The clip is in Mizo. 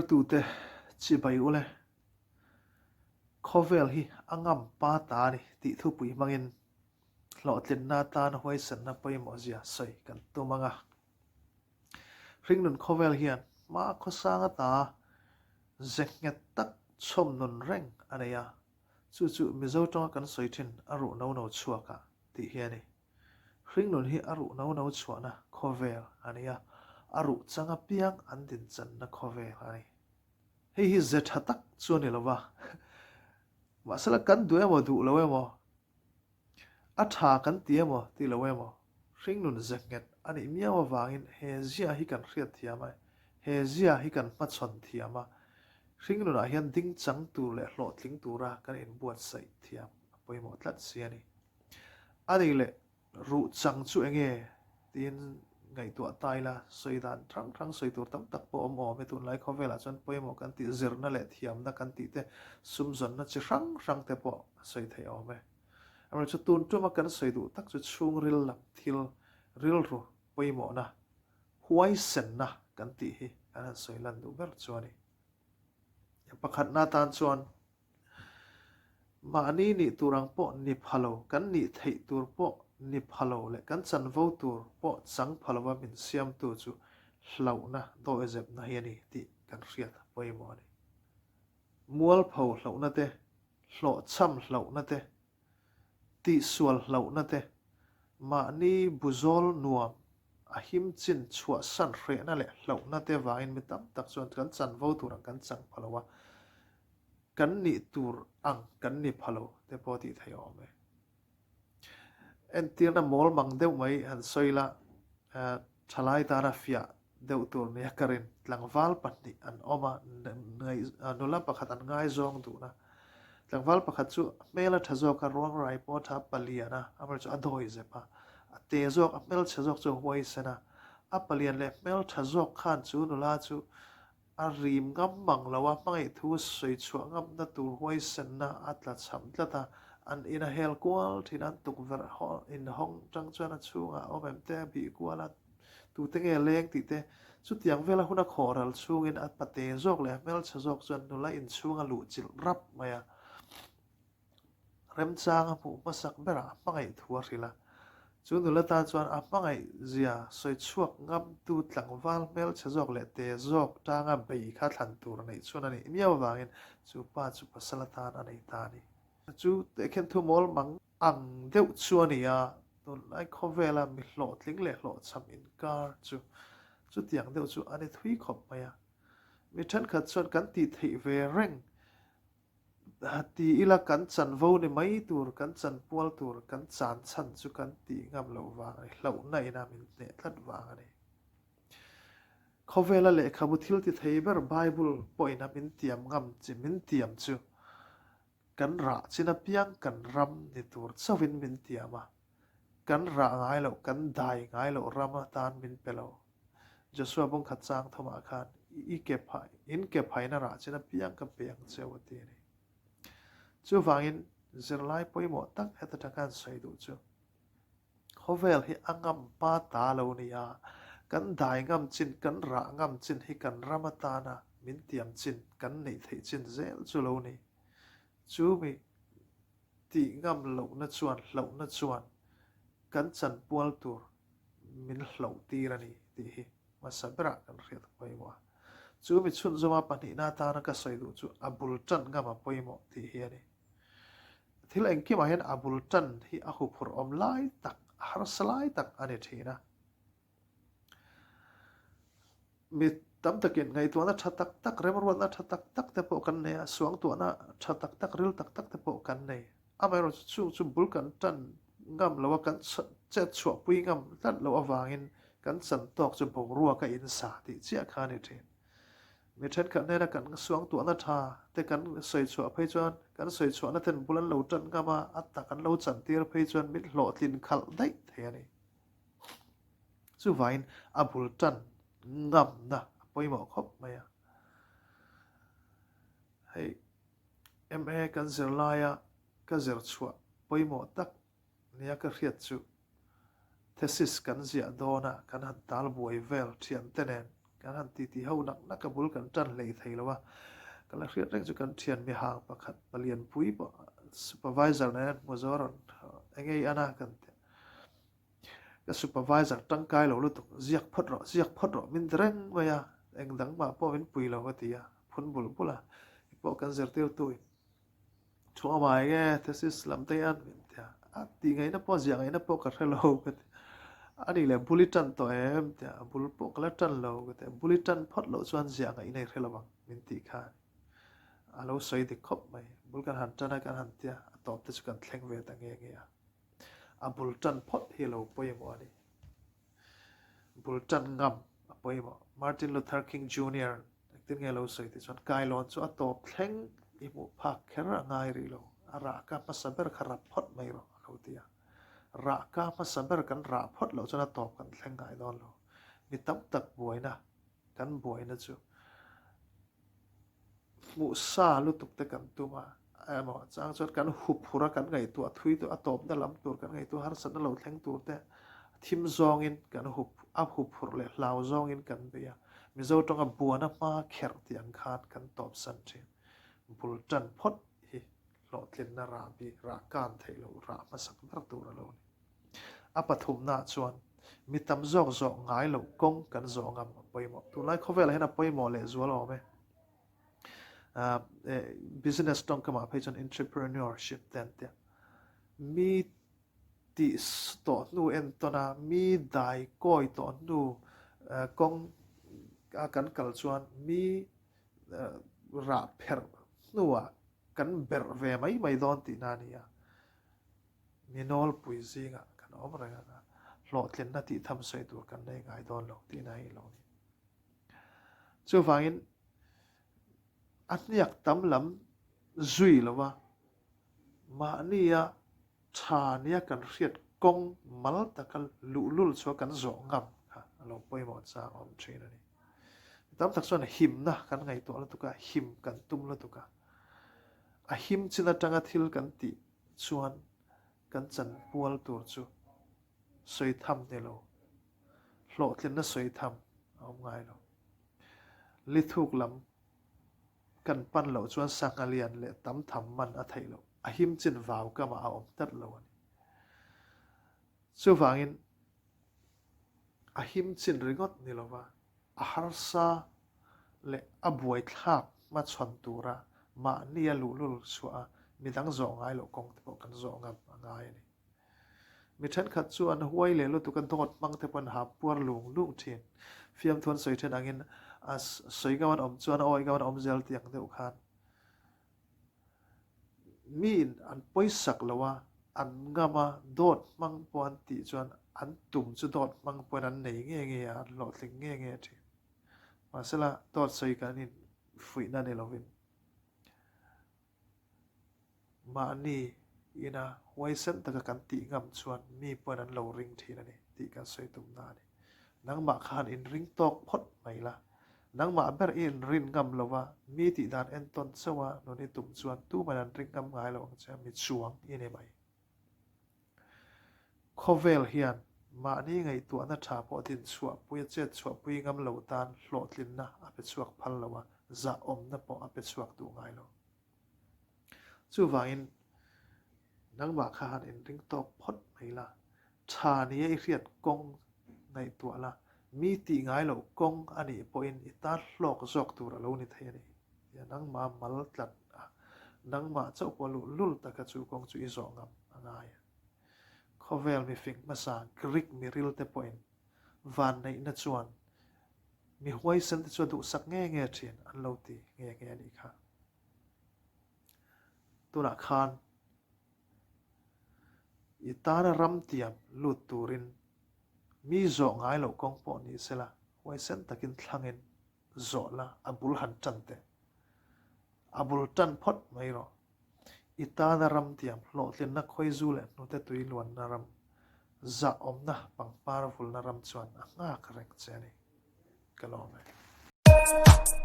Thlirtute chibai ule, khawvel hi a ngam pa ta a ni tih thupui hmangin hlawhtlinna atan huaisanna pawimawhzia sawi kan tum ang a. Hringnun khawvel hian hma khawsang ata ze nghet tak chhawm nun reng a nei a, chu chu Mizo tawnga kan sawi thin a ruh no no chhuak ah tih hi a ni. Hringnun hi a ruh no no chhuahna khawvel a ni a, a ruh chang apiang an dinchanna khawvel a ni. Hei hi ze tha tak chu a ni lo va, mahsela kan duh emaw duh lo emaw, a tha kan ti emaw ti lo emaw, hringnun ze nghet a nih miau avangin he zia hi kan hriat thiam a, he zia hi kan hmachhawn thiam a, hringnunah hian dingchang tur leh hlawhtling tura kan inbuatsaih thiam a pawimawh tlat si a ni. A nih leh ruh chang chu eng nge tiin ngaihtuah ta ila, sawi dan hrang hrang sawi tur tam tak pawh awm awm e. Tunlai khawvelah chuan pawimawh kan tih zirna leh thiamna kan tih te, sumzawnna chi hrang hrang te pawh a sawi theih awm e. Amaherawhchu tun tuma kan sawi duh tak chu chhungril lam thil rilru pawimawhna, huaisenna kan tih hi kan han sawi lan duh ber chu a ni. Pakhatna atan chuan Mahni nih tur ang pawh ni pha lo, kan nih theih tur pawh ni pha lo leh kan chanvo tur pawh chang pha lova min siamtu chu hlauhna, dawihzepna hi a ni tih kan hriat a pawimawh a ni. Mualpho hlauhna te, hlawhchham hlauhna te, tihsual hlauhna te, mahni buzawl nuam a him chin chhuahsan hrehna leh hlauhna te vangin mi tam tak chuan kan chanvo tur ang kan chang pha lo a, kan nih tur ang kan ni pha lo te pawh tih theih a awm e. Entirna mawl mang deuh mai han sawi la, thalai tana fiah deuh tur nia ka rin. Tlangval pahnih an awm a, nula pakhat an ngaizawng duhna. Tlangval pakhat chu hmel a tha zawk a, ruangrai pawh a tha palian a, amaherawhchu a dawi zep a, a te zawk, a hmelchhe zawk chu a huaisen a. A palian leh hmeltha zawk khan chu nula chu A rim ngam mang lo a, hmangaih thu sawi chhuah ngamna tur huaisenna a tla chham tlat a, an in a hel kual thin a, an tukverh inhawng tang chuan a chhungah a awm em te a bih kual a, tute nge leng tih te chutiang vela hun a khawh ral chhungin a pate zawk leh a hmelchhe zawk chuan nula inchhung a luh chilh rap mai a. Remchang a hmuh hmasak berah a hmangaih thu a hrilh a. Chu nula tan chuan a hmangaih zia sawi chhuak ngamtu tlangval hmelchhe zawk leh te zawk tanga bei kha thlan tur a neih chhun a nih miau avangin chu pa chu pasal atan a nei ta a ni. Chu tehkhen thu mawl mang ang deuh chu a ni a, tunlai khawvela mi hlawhtling leh hlawhchham inkar chu chutiang deuh chu a ni thui khawp mai a. Mi thenkhat chuan kan tih theih ve reng Ti ila kan chanvo ni mai tur, kan chanpual tur, kan chan chhan chu kan tih ngam loh vang a ni, hlauhna ina min hneh tlat vang a ni. Khawvela lehkhabu thil ti thei ber Bible pawhin a min tiam ngam chi, min tiam chu kan rah chin apiang kan ram ni tur chauhin min tiam a, kan rah ngai loh, kan dai ngai loh ram atan min pe lo. Joshua bawngkhat chang thawmah khan i ke phah, in ke phaina rah chin apiang ka pe ang cheu a ti a ni. Chuvangin zirlai pawimawh tak heta tang khan sawi duh chu khawvel hi a ngam pa ta lo ni a, kan dai ngam chin, kan rah ngam chin hi kan ram atana min tiam chin, kan neih theih chin zel chu lo ni. Chu mi tih ngam lohna chuan, hlauhna chuan kan chanpual tur min hlauh tir a ni tih hi hmasa berah kan hriat a pawimawh a. Chu mi chhunzawma pahnihna atana ka sawi duh chu a bul tan ngam a pawimawh tih hi a ni. Thil engkimah hian a bul tan hi a huphurh awm lai tak, a harsa lai tak a ni thin a. Mi tam takin ngaihtuahna tha tak tak, remruatna tha tak tak te pawh kan nei a, suangtuahna tha tak tak, ril tak tak te pawh kan nei. Amaherawhchu chung chu bul kan tan ngam lo a, kan chet chhuahpui ngam tlat loh avangin kan chan tawk chu boruak a insa tih chiah kha a ni thin. Mi thenkhat hnena kan suangtuahna tha te kan sawi chhuah phei chuan kan sawi chhuahna ten bul an lo tan ngam a, a tak an lo chantir phei chuan min hlawhtlin khalh daih thei a ni. Chuvain a bul tan ngamna a pawimawh khawp mai a. Hei MA kan zir laia ka zir chhuah pawimawh tak nia ka hriat chu thesis kan ziah dawna kan han tal buai vel thiante nen. Kan han titi ho nak nak a bul kan tan hlei thei lo a, ka la hriat reng chu kan thian mihang pakhat palianpui pawh supervisor nen an hmu zo a rawn eng ei an a kan ti a. Ka supervisor tangkai lo lutuk, ziak phawt rawh, ziak phawt rawh min ti reng mai a, eng dang mah pawh min pui lo ka ti a, phun bul bul a, hei pawh kan zirtirtu in thu a mai nge thesis lam te hian min ti a, a tih ngaihna pawh ziah ngaihna pawh ka hre lo ka ti a, a nih leh bul i tan tawh em ti a, bul pawh ka la tan lo ka ti a, bul i tan phawt loh chuan ziah ngaihna i hre lo ang min tih kha a ni, a lo sawi dik khawp mai, bul kan han tan a kan han tia a tawp te chu kan thleng ve ta nge nge a. A bul tan phawt hi a lo pawimawh a ni. Bul tan ngam a pawimawh. Martin Luther King Junior engtin nge lo sawi tih chuan kailawn chu a tawp thleng i hmuh phak kher a ngai rih lo. A rah ka hmasa ber kha rap phawt mai rawh a lo ti a. Rah ka hmasa ber kan rah phawt loh chuan a tawp kan thleng ngai dawn lo. Mi tam tak buaina kan buaina chu Hmuh sa lutuk te kan tum a, emaw chang chuan kan hup hur a, kan ngaihtuah thui tawh a tawpna lam tur kan ngaihtuah harsatna lo thleng tur te thim zawngin kan hup a hup hurh leh hlau zawngin kan bei a, Mizo tawnga buana hma kherh tih ang khan kan tawpsan thin. Bul tan phawt hi hlawhtlinna rah bik rah kan theih loh rah hmasak ber tur a lo ni. A pathumnaah chuan mi tam zawk zawh ngai loh kawng kan zawh ngam a pawimawh. Tunlai khawvelah hian a pawimawh lehzual awm e. Business tawngkamah phei chuan entrepreneurship te an tia. Mi tih tawh hnu entawn a, mi dai kawi tawh hnu kawng a kan kal chuan mi rah pherh hnuah kan berh ve mai mai dawn tihna a ni a. Mi nawlpui zingah kan awm reng ang a, hlawhtlinna tih tham sawi tur kan nei ngai dawn lo tihna hi lo ni. Chuvangin a hniak tam lam zui lova mahnia tha nia kan hriat kawng mal taka luhlul chhuah kan zawh ngam kha a lo pawimawh chang a awm thin a ni. Mi tam tak chuan himna kan ngaihtuah lutuk a, him kan tum lutuk a, a him chin atanga thil kan tih chuan kan chanpual tur chu sawi tham ni lo, hlawhtlinna sawi tham a awm ngai lo. Lithuk lam kan pan loh chuan sangha lian leh tam tham man a theih loh, a him chin vau kamah a awm tlat lo a ni. Chuvangin a him chin ringawt ni lova a harsa leh a buaithlak hmachhawn tura mahnia luhlul chhuah a, midang zawh ngai loh kawng te pawh kan zawh ngam a ngai a ni. Mi thenkhat chu an huai leh lutuk a dawt hmang te pawh an ha puar lung lung thin. Fiamthu an sawi then angin a sawi ngam an awm chuan a awi ngam an awm zel tih ang deuh khan Miin an pawisak lo a, an ngam a, dawt hmang pawh an tih chuan an tum chu dawt hmang pawhin an nei nge nge a, an hlawhtling nge nge thin. Mahsela, dawt sawi kan infuihna ni lovin mahni ina huaisen taka kan tih ngam chuan mi pawhin an lo ring thin a ni tih kan sawi tumna a ni. Nangmah khan inring tawk phawt mai la, Nangmah ber i inrin ngam lo va, mi tih dan entawn chauh a nun i tum chuan tuman an ring ngam ngai lo ang che, mi chuang i ni mai. Khawvel hian mahni ngaihtuahna tha pawh din chhuahpui a chet chhuahpui ngam lo tan hlawhtlinna a pe chhuak phal lo a, zahawmna pawh a pe chhuak duh ngai lo. Chuvangin nangmah kha han inring tawk phawt mai la, tha nia i hriat kawng ngaihtuah la, mi tih ngai loh kawng a nih pawhin i tan hlawk zawk tur a lo ni thei a ni tia nangmah mal tlat a, nangmah chauh pawh luhlul taka chu kawng chu i zawh ngam a ngai a. Khawvel mifing hmasa Greek miril te pawhin vanneihna chuan mi huaisen te chu a duhsak nge nge thin an lo ti nge nge a nih kha. Tunah khan i tana ram tiam lut turin mi zawh ngai loh kawng pawh ni sela huaisen takin thlangin zawh la a bul han tan teh. A bul tan phawt mai rawh. I tana ram tiam hlawhtlinna khawizu leh hnute tui luanna ram, zah awmna pangpar vulna ram chuan a nghak reng che a ni. Ka lawm e.